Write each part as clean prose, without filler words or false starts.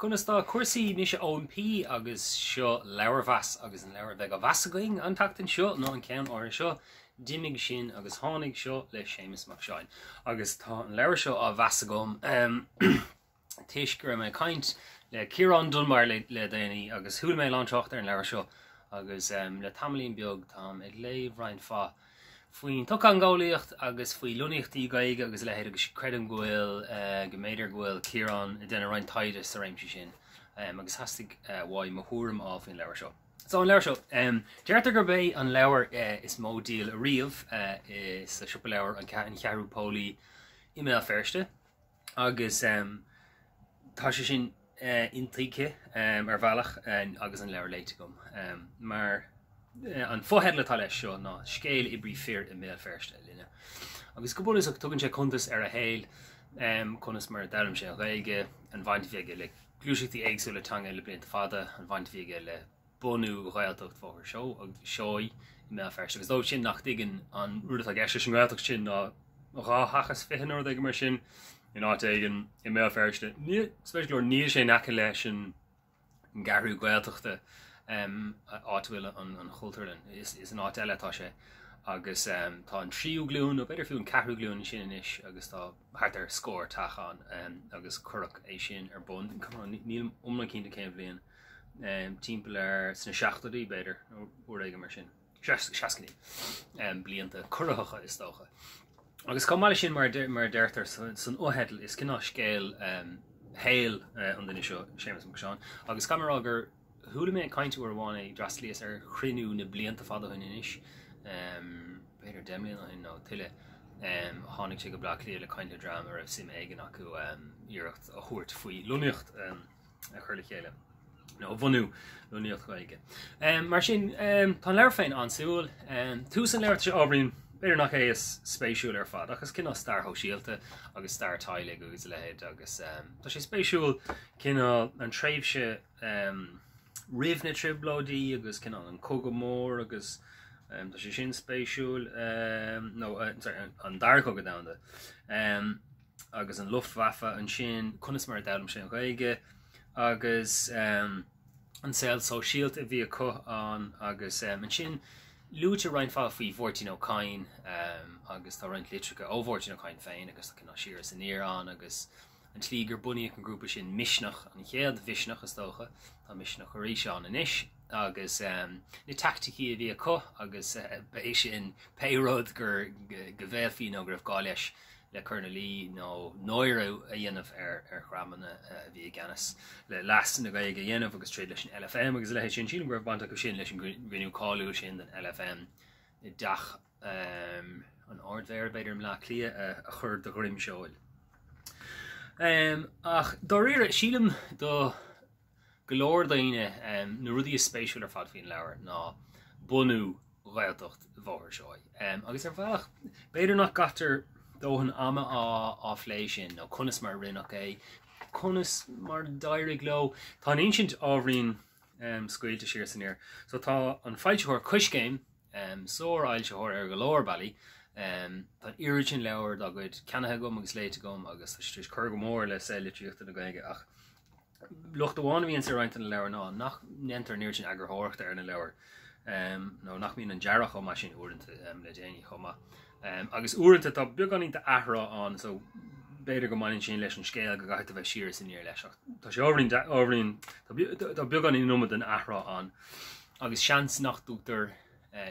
Conas tá cúrsaí? Mise Eoin P agus seo Leabharmheas agus an leabhar a bheidh á mheas againn an tseachtain seo ná an ceann áirithe seo, D'imigh sin agus tháinig seo le Séamus Mac Seáin. Agus tá an leabhar seo á mheas agam toisc go raibh mé ag caint le Ciarán Dunbar le déanaí agus chuala mé a lán trácht ar an leabhar seo agus le tamaillín beag táim ag léamh roinnt mhaith faoin tsochtheangeolaíocht agus faoi lonnaíochtaí Gaeilge agus a leithéid agus creidim go bhfuil, go mb'fhéidir go bhfuil Ciarán ag déanamh roinnt taighde sa réimse sin agus theastaigh uaidh mo thuairim a fháil faoin leabhar seo. So an leabhar seo, deirtear gurb é an leabhar is mó díol ariamh sa siopa leabhar An Ceathrú Póilí i mBéal Feirste agus tá sé sin intuigthe ar bhealach agus an leabhar léite agam mar an fotheideal atá leis seo ná Scéal Oibrí Fir i mBéal Feirste a linne. Agus go bunúsach tugann sé cuntas ar a shaol, conas mar a d'fhoghlaim sé an Ghaeilge, an bhaint a bhí aige le gluaiseachtaí éagsúla teanga le blianta fada, an bhaint a bhí aige le bunú Ghaeltacht Bhóthar Seoighe i mBéal Feirste. Agus dóibh sin nach dtuigeann an rud atá i gceist leis an nGaeltacht sin ná 2 theach is 20 nó rud éigin mar sin in áit éigin i mBéal Feirste. Spéisiúil go leor níl sé in aice leis an gceathrú Gaeltachta, áit a bhfuil an Chultúrlann. Is in áit eile atá sé. Agus tá an tríú glúin, nó b'fhéidir fiú an ceathrú glúin ansin anois agus tá thart ar scór teach ann agus cuireadh é sin ar bun, nílim iomlán cinnte cén bhliain, timpeall ar sna seachtóidí b'fhéidir, nó uair éigin mar sin, seascaidí, blianta corraitheacha is dócha. Agus chomh maith leis sin, mar a deirtear san fhotheideal, is cineál scéal shaol an duine seo, Séamus Mac Seáin, agus caithfidh mé a rá gur Chuala mé ag caint uair amháin é, d'fhreastalaíos ar chruinniú na blianta fada ó shin anois, b'fhéidir 10 mbliana ó shin nó tuilleadh, tháinig sé go Bleá Cliath le caint le dream a raibh suim éigin acu iarracht a thabhairt faoi lonnaíocht a chur le chéile, nó a bhunú, lonnaíocht Ghaeilge. Mar sin, tá an leabhar féin an-suimiúil. Tús an leabhair, tá sé ábhairín, b'fhéidir nach é is spéisiúla ar fad, ach is cineál stair shóisialta agus stair teaghlaigh agus a leithéid agus tá sé spéisiúil cineál an tréimhse roimh na trioblóidí agus cineál an Cogadh Mór agus tá sé sin spéisiúil, nó sorry, an Dara Cogadh Domhanda agus an Luftwaffe ansin, conas mar a d'fhoghlaim sé an Ghaeilge agus an saol sóisialta a bhí acu ann agus ansin luaitear roinnt mhaith faoi Mháirtín Ó Cadhain agus tá roinnt litreacha ó Mháirtín Ó Cadhain féin agus tá cineál siar is aniar ann agus an tslí gur bunaíodh an grúpa sin Misneach, an chéad Mhisneach is dócha, tá Misneach arís ann anois, agus na teaicticí a bhí acu agus ba é sin pé rud gur go bhféadfaí nó go raibh gá leis le cur ina luí nó náire a dhéanamh ar ar dhreamanna a bhí i gceannas le leas na Gaeilge a dhéanamh agus troid leis an LFM agus a leithéid sin. Sílim go raibh baint acu sin leis an gcruinniú cáiliúil sin den LFM i dteach an Ardmhéara, b'fhéidir, i mBleá Cliath a chuir de dhroim seoil. Ach dáiríre, sílim do go leor daoine, na rudaí is spéisiúla ar fad faoin leabhar ná bunú Ghaeltacht Bhóthar Seoighe. Agus ar bhealach, b'fhéidir nach gcaitear dóthain ama á phlé sin, nó conas mar a rinneadh é, conas mar a d'éirigh leo. Tá an insint ábhairín scaoilte siar is aniar. So tá an foilsitheoir Coiscéim, Sár-fhoilsitheoir ar go leor bealaí. Tá an oiread sin leabhar dá gcuid ceannaithe agam agus léite agam agus tá sé tar éis cur go mór le saol litríochta na Gaeilge ach locht amháin a bhíonns ar roinnt de na leabhair ná nach ndéantar an oiread sin eagarthóireachta ar na leabhair nó nach mbíonn an dearadh chomh maith sin uaireanta le déanaí chomh maith. Agus uaireanta tá beagáinín d'athrá ann so b'fhéidir go mbaineann sin leis an scéal go gcaithfidh tú bheith siar is aniar leis ach tá sé ábhairín ábhairín tá beagáinín an iomad den athrá ann. Agus seans nach dtugtar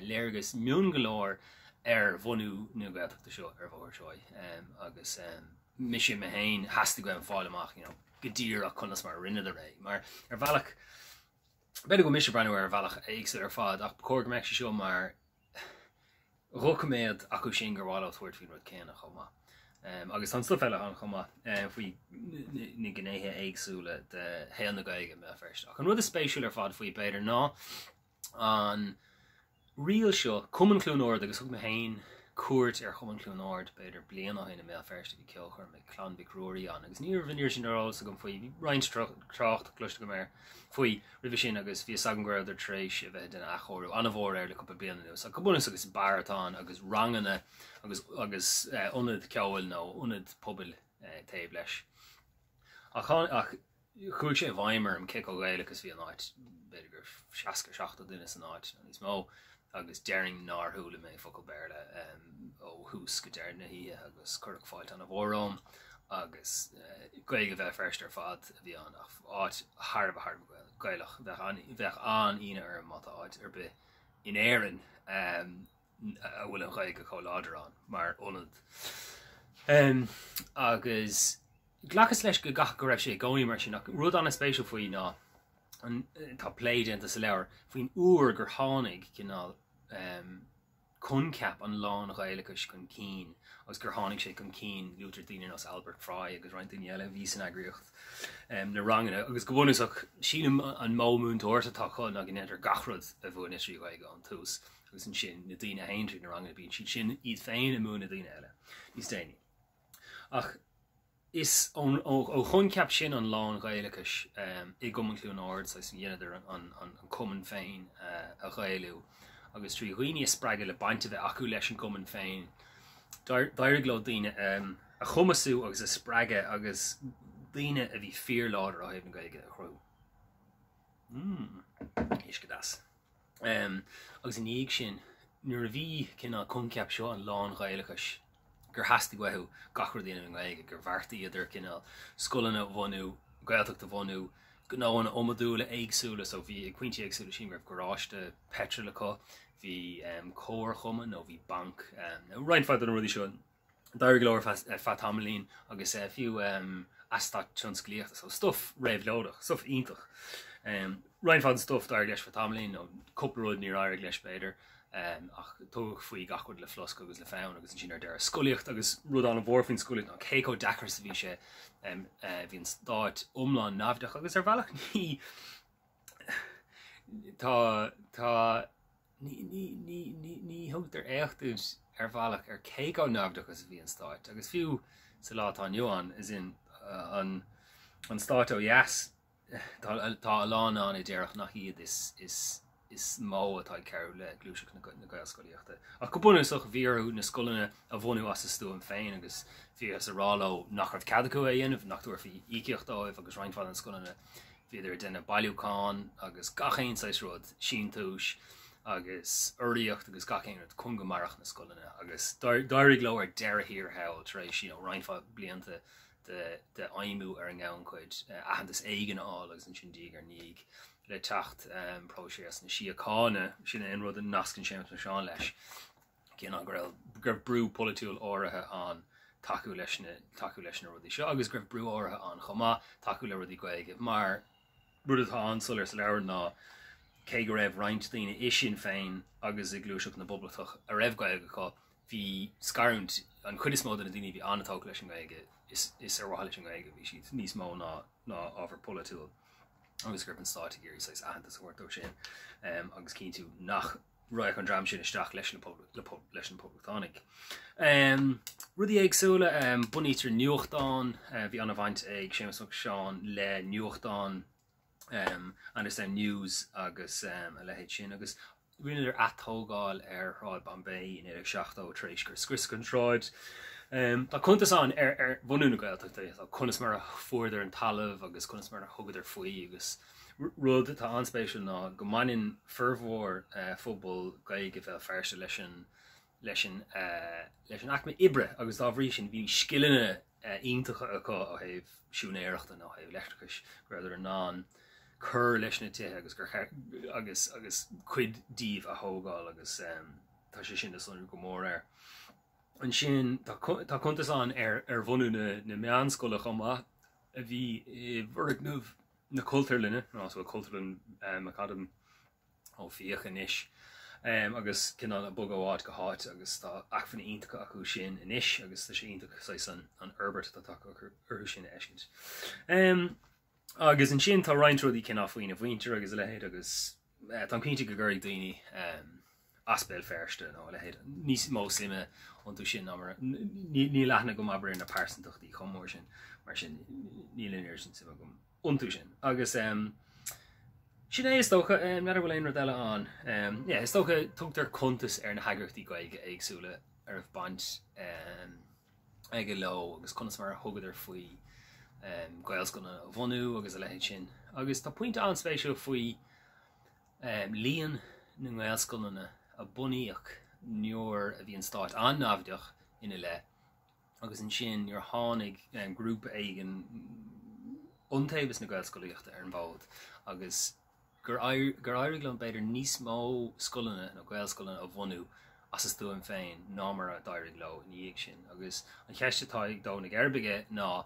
léargas mion go leor ar bhunú na Gaeltachta seo ar Bhóthar Seoighe agus mise mé féin theastaigh uaim fáil amach you know, go díreach conas mar a rinneadar é. Mar ar bhealach, b'fhéidir go bhfuil mise ag breathnú ar bhealach éagsúil ar fad ach ba chóir go mbeadh sé seo mar dhoiciméad acu sin gur mhaith leo tabhairt faoin rud céanna chomh maith. Agus tá an stuif eile ann chomh maith faoi na gnéithe éagsúla de shaol na Gaeilge i mBéal Feirste. Ach an rud is spéisiúla ar fad faoi, b'fhéidir, ná an riail seo, Cumann Chluain Ard, agus thug mé féin cuairt ar Chumann Chluain Ard b'fhéidir bliain ó shin i mBéal Feirste, bhí ceolchoirm ag Clann Mhic Ruairí ann agus ní raibh an oiread sin ar eolas agam faoi, bhí roinnt trácht cloiste agam air faoi roimhe sin agus bhí fhios agam go rabhadar tar éis a bheith ag déanamh athchóiriú an-mhór air le cúpla bliain anuas. Ach go bunúsach is beár atá ann agus ranganna agus agus ionad ceoil nó ionad pobail taobh leis. Ach ach. Chuaigh sé i bhfeidhm orm cé chomh Gaelach is bhí an áit, b'fhéidir go raibh 60, 70 duine san áit nó níos mó, agus déarfainn nár chuala mé focal Béarla ó thús go deireadh na hoíche agus cuireadh fáilte an-mhór romham agus Gaeilge Bhéal Feirste ar fad a bhí ann ach áit thar a bheith thar a bheith Gaelach. Bheadh an-ionadh orm má tá áit ar bith in Éirinn a bhfuil an Ghaeilge chomh láidir ann mar ionad. Agus Ghlacas leis go gcaithfidh go raibh sé i gcónaí mar sin ach rud an-spéisiúil faoi ná an tá plé déanta sa leabhar faoin uair gur tháinig cineál coincheap an lán-Ghaelachais chun cinn agus gur tháinig sé chun cinn luaitear daoine ar nós Albert Fry agus roinnt daoine eile a bhí san eagraíocht na ranganna agus go bunúsach sílim an modh múinteoireachta atá acu ná go ndéantar gach rud a mhúineadh trí Ghaeilge ón tús agus ansin na daoine a théann tríd na ranganna bíonn siad sin iad féin ag múineadh daoine eile níos déanaí. Ach is ó choincheap sin an lán-Ghaelachais i gCumann Chluain Ard, saghas, dheineadar an cumann féin a Ghaelú agus trí dhaoine a spreagadh le baint a bheith acu leis an gcumann féin, d'éirigh leo daoine a chumasú agus a spreagadh agus daoine a bhí fíorláidir ó thaobh na Gaeilge a chruthú. Uisce deas. Agus ina dhiaidh sin, nuair a bhí cineál coincheap seo an lán-Ghaelachais, gur theastaigh uathu gach rud a dhéanamh i nGaeilge, gur bheartaíodar cineál scoileanna a bhunú, Gaeltacht a bhunú, gnóanna iomadúla éagsúla, so bhí ag pointí éagsúla sílim go raibh garáiste peitril acu, bhí comharchumann nó bhí banc, roinnt mhaith de na rudaí seo. D'éirigh leo ar feadh tamaillín agus fiú eastát tionsclaíochta, so stuff réabhlóideach, stuff iontach. Roinnt mhaith den stuff d'éirigh leis ar feadh tamaillín, nó cúpla rud níor éirigh leis b'fhéidir, ach tugadh faoi gach rud le flosc agus le fonn agus ansin ar deireadh scolaíocht agus rud an-mhór faoin scolaíocht ná cé chomh deacair is a bhí sé, bhí an stát iomlán naimhdeach agus ar bhealach ní tá tá Ní thugtar éachtaint ar bhealach ar cé chomh naimhdeach is a bhí an stáit, agus fiú sa lá atá inniu ann, as in an stáit ó dheas, tá a lán ann a déarfadh nach iad is mó atá ag cabhrú le gluaiseacht na Gaelscolaíochta. Ach go bunúsach, bhí orthu na scoileanna a bhunú as a stuaim féin agus bhíothas ag rá leo nach raibh cead acu é a dhéanamh, nach dtabharfaí íocaíocht dóibh agus roinnt mhaith de na scoileanna Bhíodar ag déanamh bailiúchán agus gach aon saghas rud, síntiúis agus urraíocht agus gach aon rud chun go mairfeadh na scoileanna agus d'éirigh leo ar deireadh thiar thall tar éis you know roinnt mhaith blianta de de fheidhmiú ar an ngannchuid, aitheantas éigin a fháil agus ansin diaidh ar ndiaidh le teacht próiseas na síochána, sin é an rud a nascann Séamus Mac Seáin leis. Cineál go raibh go raibh brú polaitiúil áirithe ann tacú leis na tacú leis na rudaí seo agus go raibh brú áirithe ann chomh maith tacú le rudaí Gaeilge mar rud atá an-soiléir sa leabhar ná cé go raibh roinnt daoine i Sinn Féin agus i gluaiseacht na bPoblachtach a raibh Gaeilge acu bhí scarúint an chuid is mó de na daoine a bhí an-tógtha leis an nGaeilge is is ar mhaithe leis an nGaeilge a bhí siad níos mó ná ná ábhar polaitiúil agus go raibh an stát ag iarraidh saghas aitheantas a thabhairt dó sin agus cinntiú nach raghadh an dream sin isteach leis na leis na Poblachtánaigh. Rudaí éagsúla, bunaítear nuachtán, bhí an-bhaint ag Séamus Mac Seáin le nuachtán Andersonstown News agus a leithéid sin agus rinneadar atógáil ar Shráid Bombay i 1970 tar éis gur scriosadh an tsráid. Tá cuntas ann ar ar bhunú na Gaeltachta, conas mar a fuaireadar an talamh agus conas mar a thugadar faoi agus Rud atá an-spéisiúil ná go mbaineann formhór phobal Gaeilge Bhéal Feirste leis an leis an leis an aicme oibre agus dá bhrí sin bhí scileanna iontacha acu ó thaobh siúinéireachta nó ó thaobh leictreachais go rabhadar in ann cur leis na tithe agus gur agus agus cuid díobh a thógáil agus tá sé sin le sonrú go mór air. Ansin tá tá cuntas ann ar ar bhunú na na meánscoile chomh maith a bhí i bhfoirgneamh na Cultúrlainne, nó so Cultúrlann McAdam Ó Fiaich anois, agus cineál ag bogadh ó áit go háit agus tá acmhainní iontacha acu sin anois agus tá sé iontach saghas an an fhorbairt atá tagtha orthu sin a fheiscint. Agus ansin tá roinnt rudaí cineál faoina mhuintir agus a leithéid agus táim cinnte go gcuirfidh daoine as Béal Feirste nó a leithéid níos mó suime iontu sin ná mar níl aithne agam abair ar na pearsantachtaí chomh mór sin mar sin níl an oiread sin suim agam iontu sin. Agus sin é is dócha, n'fheadar bhfuil aon rud eile ann. Yeah, is dócha tugtar cuntas ar na heagraíochtaí Gaeilge éagsúla a raibh baint aige leo agus conas mar a thugadar faoi. Gaelscoileanna a bhunú agus a leithéid sin. Agus tá pointe an-spéisiúil faoi líon na nGaelscoileanna a bunaíodh nuair a bhí an stát an-naimhdeach ina leith agus ansin nuair a tháinig grúpa éigin Iontaobhas na Gaelscolaíochta ar an bhfód agus gur éirigh leo b'fhéidir níos mó scoileanna nó Gaelscoileanna a bhunú as a stuaim féin ná mar a d'éirigh leo ina dhiaidh sin. Agus an cheist atá ag dó na geirbe aige ná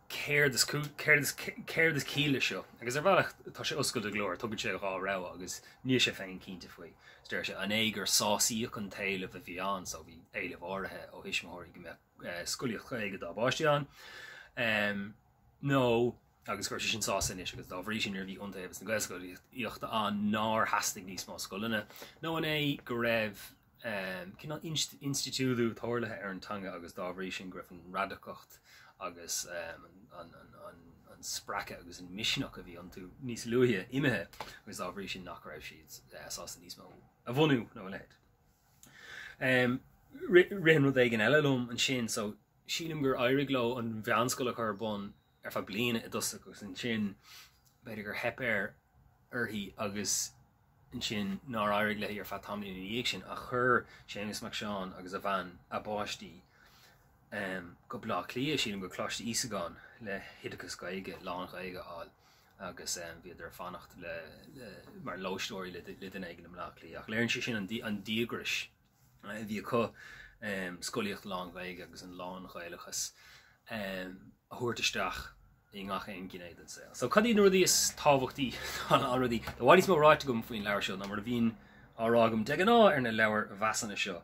céard is céard is céard is ciall leis seo? Agus ar bhealach tá sé oscailte go leor, tugann sé dhá rogha agus níl sé féin cinnte faoi. Is deir sé an é gur sásaíodh an t-éileamh a bhí ann, so bhí éileamh áirithe ó thuismitheoirí go mbeadh scolaíocht Ghaeilge dá bpáistí ann, nó agus go raibh sé sin sásaithe anois agus dá bhrí sin nuair a bhí Iontaobhas na Gaelscolaíochta ann nár theastaigh níos mó scoileanna, nó an é go raibh cineál institiúidiú tarlaithe ar an teanga agus dá bhrí sin go raibh an radacacht agus an spreacadh agus an misneach a bhí iontu níos luaithe imithe agus dá bhrí sin nach raibh siad sásta níos mó a bhunú nó a leithéid. Ritheann rud éigin eile liom ansin so sílim gur éirigh leo an mheánscoil a chur ar bun ar feadh bliana i dtosach agus ansin b'fhéidir gur theip air uirthi agus ansin nár éirigh léi ar feadh tamaillín ina dhiaidh sin ach chuir Séamus Mac Seáin agus a bhean a bpáistí go Baile Átha Cliath, sílim go Coláiste Íosagáin le hoideachas Gaeilge, lán-Ghaeilge a fháil agus bhíodar ag fanacht le, le, mar lóisteoirí le, le duine éigin i mBaile Átha Cliath. Ach léiríonn sé sin an, an díograis a bhí acu scolaíocht lán-Ghaeilge agus an lán-Ghaelachas a thabhairt isteach i ngach aon ghné den saol. So cad iad na rudaí is tábhachtaí, tá a lán rudaí, tá i bhfad níos mó ráite agam faoin leabhar seo ná mar a bhíonn á rá agam de ghnáth ar na leabharmheasanna seo.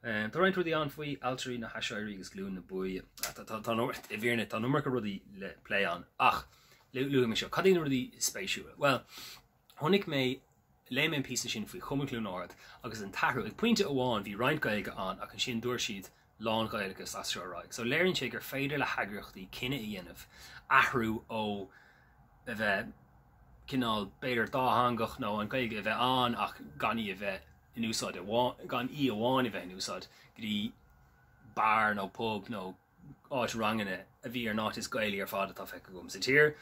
Tá roinnt rudaí ann faoi ailtirí na haiséirí agus glúin na buaidhe. Tá, tá, tá, i bhfírinne, tá an iomarca rudaí le plé ann ach luafaidh mé seo. Cad iad na rudaí spéisiúla? Bhuel, Chonaic mé, léigh mé an píosa sin faoi Chumann Chluain Ard agus an t-athrú. Ag pointe amháin bhí roinnt Gaeilge ann ach ansin dúirt siad lán-Ghaelachas as seo ar aghaidh. So léiríonn sé gur féidir le heagraíochtaí cinneadh a dhéanamh athrú ó a bheith cineál b'fhéidir dátheangach nó an Ghaeilge a bheith ann ach gan í a bheith in úsáid gan í amháin a bheith in úsáid go dtí beár nó pub nó áit ranganna a bhí ar an áit is Gaelaí ar fad atá feicthe agam sa tír.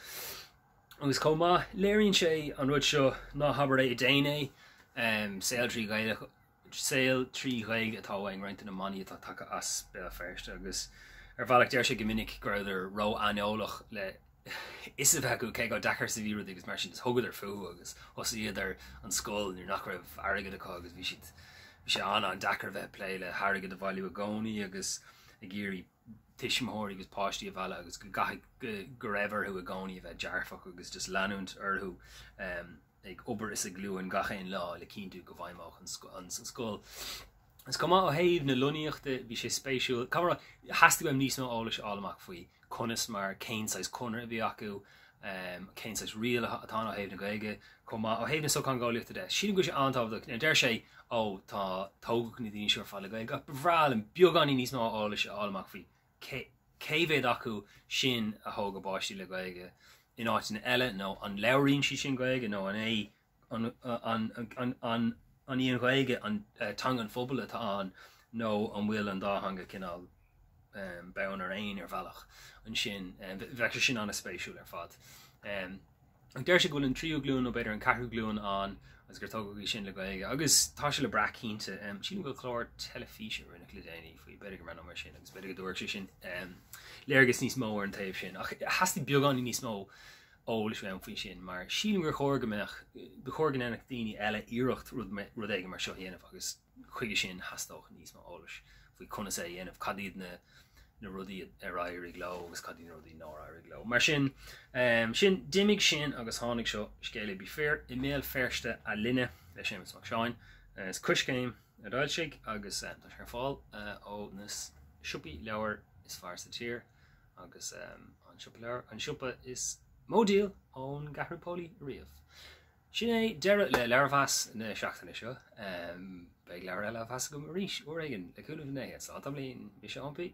Agus chomh maith, léiríonn sé an rud seo, ná habair é i déan é, saol trí Ghaeilge, saol trí Ghaeilge atá uainn roinnt de na manaí atá tagtha as Béal Feirste agus ar bhealach deir sé go minic go rabhadar ró-aineolach le fhios a bheith acu cé chomh deacair is a bhí rudaí agus mar sin is thugadar fúthu agus thosaíodar an scoil nuair nach raibh airgead acu agus bhí siad bhí sé an-an-deacair a bheith ag plé le hairgead a bhailiú i gcónaí agus ag iarraidh tuismitheoirí agus páistí a mhealladh agus go gcaithfidh go raibh orthu i gcónaí a bheith dearfach agus just leanúint orthu ag obair is a glúin gach aon lá le cinntiú go bhfeidhmeodh an scoil. Is chomh maith ó thaobh na lonnaíochta bhí sé spéisiúil, caithfidh mé a rá, theastaigh uaim níos mó eolais a fháil amach faoi conas mar cén saghas conradh a bhí acu, cén saghas riail atá ann ó thaobh na Gaeilge, chomh maith ó thaobh na sochtheangeolaíochta de. Sílim go bhfuil sé an-tábhachtach. Now deir sé, ó tá tógadh na daoine seo ar fad le Gaeilge, ach ba bhreá liom beagáinín níos mó eolais a fháil amach faoi cé cé mhéad acu sin a thóg a bpáistí le Gaeilge in áiteanna eile nó an labhraíonn siad sin Gaeilge nó an é an an í an Ghaeilge an teanga an phobail atá ann nó an bhfuil an dá theanga cineál bonn ar aon ar bhealach ansin. Bheadh sé sin an-spéisiúil ar fad. Ach deir sé go bhfuil an tríú glúin nó b'fhéidir an ceathrú glúin ann agus gur tógadh iad sin le Gaeilge agus tá sé le brath cinnte. Sílim go bhfuil clár teilifíse a rinneadh le déanaí faoi, b'fhéidir go mbreathnóidh mé air sin agus b'fhéidir go dtabharfadh sé sin léargas níos mó ar an taobh sin. Ach theastaigh beagáinín níos mó eolais uaim faoi sin mar sílim gur chóir go mbeadh, ba chóir go ndéanfadh daoine eile iarracht rud, rud éigin mar seo a dhéanamh agus chuige sin theastódh níos mó eolais faoi conas é a dhéanamh, cad iad na na rudaí ar éirigh leo agus cad iad na rudaí nár éirigh leo. Mar sin, sin, d'imigh sin agus tháinig seo, Scéal Oibrí Fir i mBéal Feirste a Linne le Séamus Mac Seáin. Is Coiscéim a d'fhoilsigh agus tá sé ar fáil ó na siopaí leabhar is fearr sa tír. agus an siopa leabhar, an siopa is mó díol ón gCeathrú Póilí riamh. Sin é deireadh le leabharmheas na seachtaine seo. Beidh leabhar eile á mheas agam arís uair éigin, le cúnamh na ndéithe. Slán tamaillín, mise Eoin P.